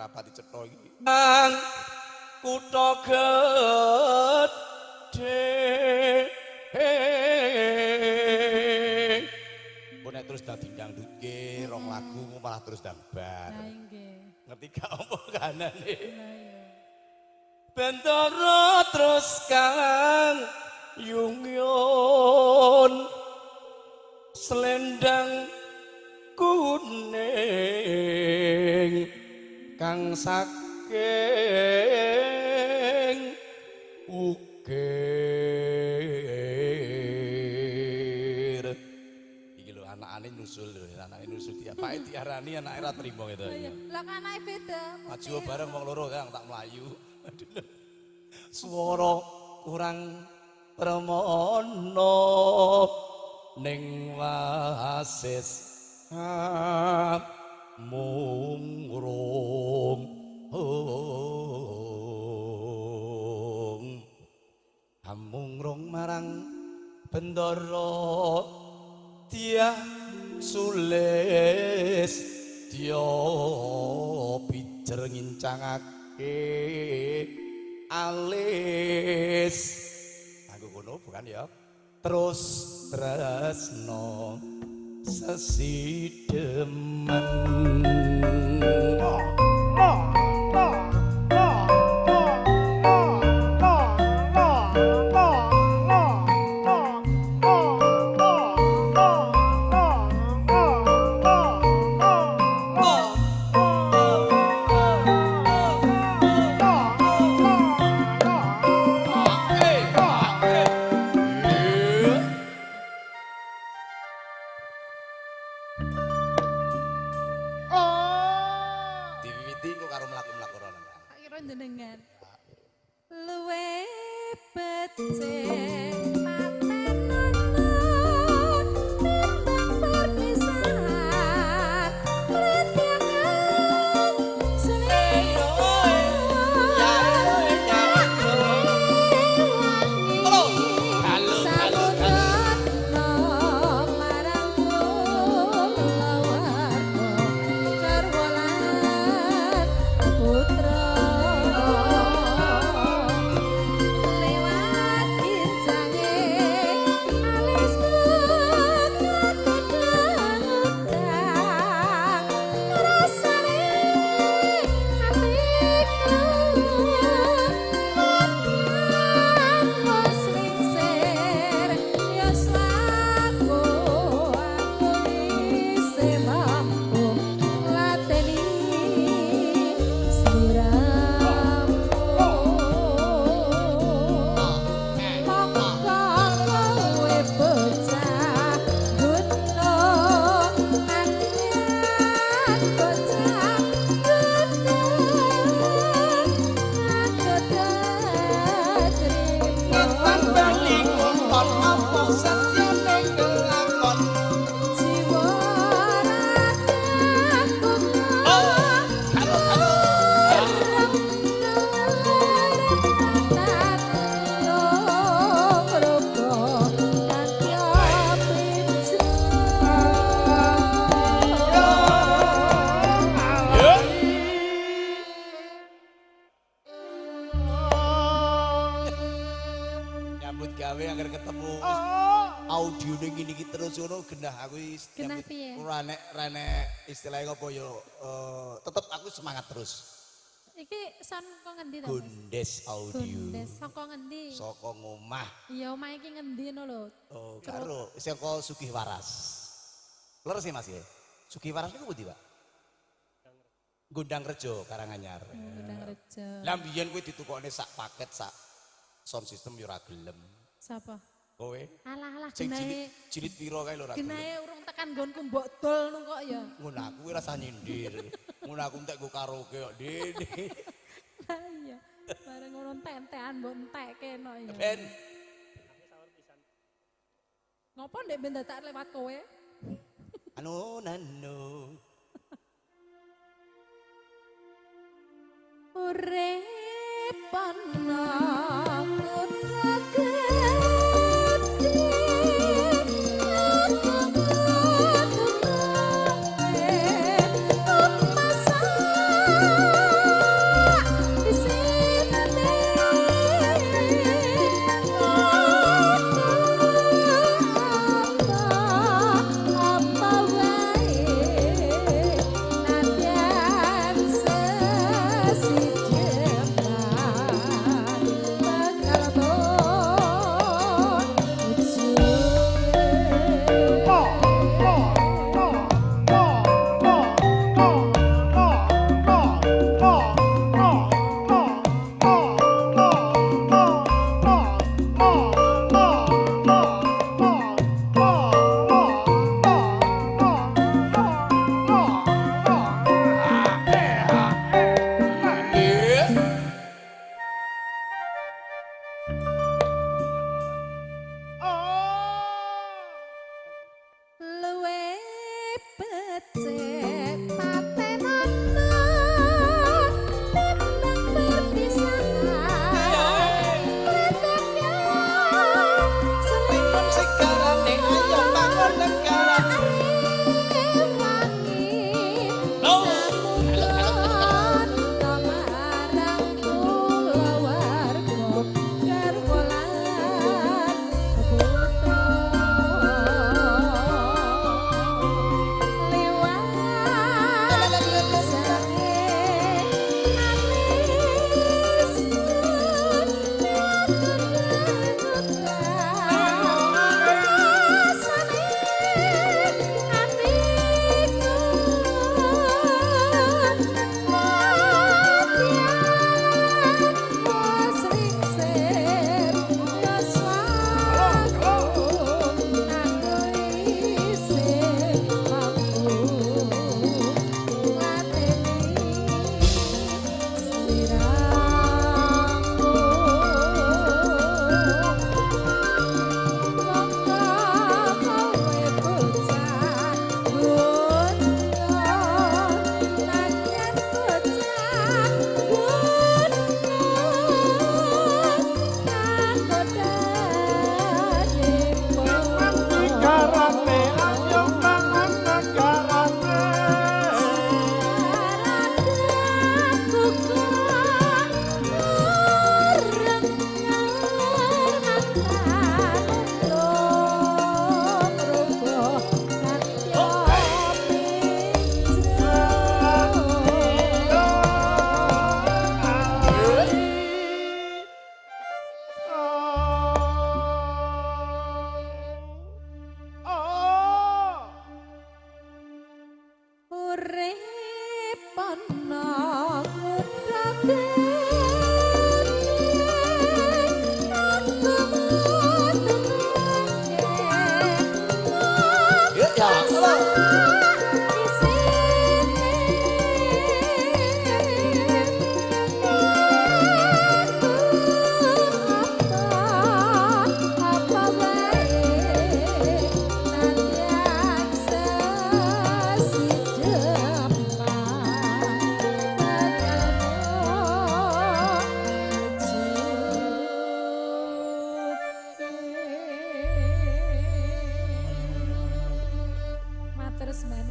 ora pati cetha iki. Nang kutha gedhe. Engko nek terus dadi dangdutke rong lagu malah terus dang bar. Lah nggih. Ngerti gak apa kanane? Lah iya. Bendara terus kang yung-yun selendang kuning kang saking ukir. Iki lho anakane nyusul lho, anake nyusul diapake diarani anake ra trimo gitu. Lah iya. Lah kan anake beda. Maju bareng wong loro kang tak mlayu. Aduh. Swara kurang permono ning wasis mungrung amungrung marang bendara dia sulis dia pijer ngincangake alis. Aku kono bukan ya. Terus tresno sesidemen. Diwiwiti engko karo mlaku-mlaku rono. Tak kira jenengan. Luwe becik patenono tembang perpisahan retyangan selingkuh samudra marang kulawarga garwa lan putra lewat kincange alisku kagodhang utang rasane atiku lan wis lingsir yuswaku aku isih mampu lateni sliramu. Mongko kowe bocah gunung antian bocah gunung aku Ngetan bali ngonton apa setyane kelakon. Jiwa ragaku. Halo halo. Nyambut gawe agar ketemu audione ngene iki terus ngono genah aku iki Genah nyambut- piye? Ora nek ora nek istilahnya apa ya tetep aku semangat terus. Iki sound kok ngendi to? Mas? Gondes audio. Gondes saka ngendi? Saka ngomah. Iya omah iki ngendi ngono lho. Oh, karo saka Sugih Waras. Leres sih Mas ya? Sugih Waras niku pundi, Pak? Gondang Rejo Karanganyar. Gondang Rejo. Lah mbiyen kuwi ditukokne sak paket sak sound system ya ora gelem. Sapa? Kowe Alah alah sing genahe jilid jilid pira kae lho ora gelem. genahe urung tekan nggonku mbok dol nu kok ya. Ngono aku ora usah nyindir. Ngono aku entek nggo karaoke kok dene. Lah iya. Bareng ngono entek-entekan mbok entekke no ya. Ben Ngopo ndek ben dadak lewat kowe? anu nanu. Urip ana kutha gedhe aku kudu kowe pemasan. Jawa.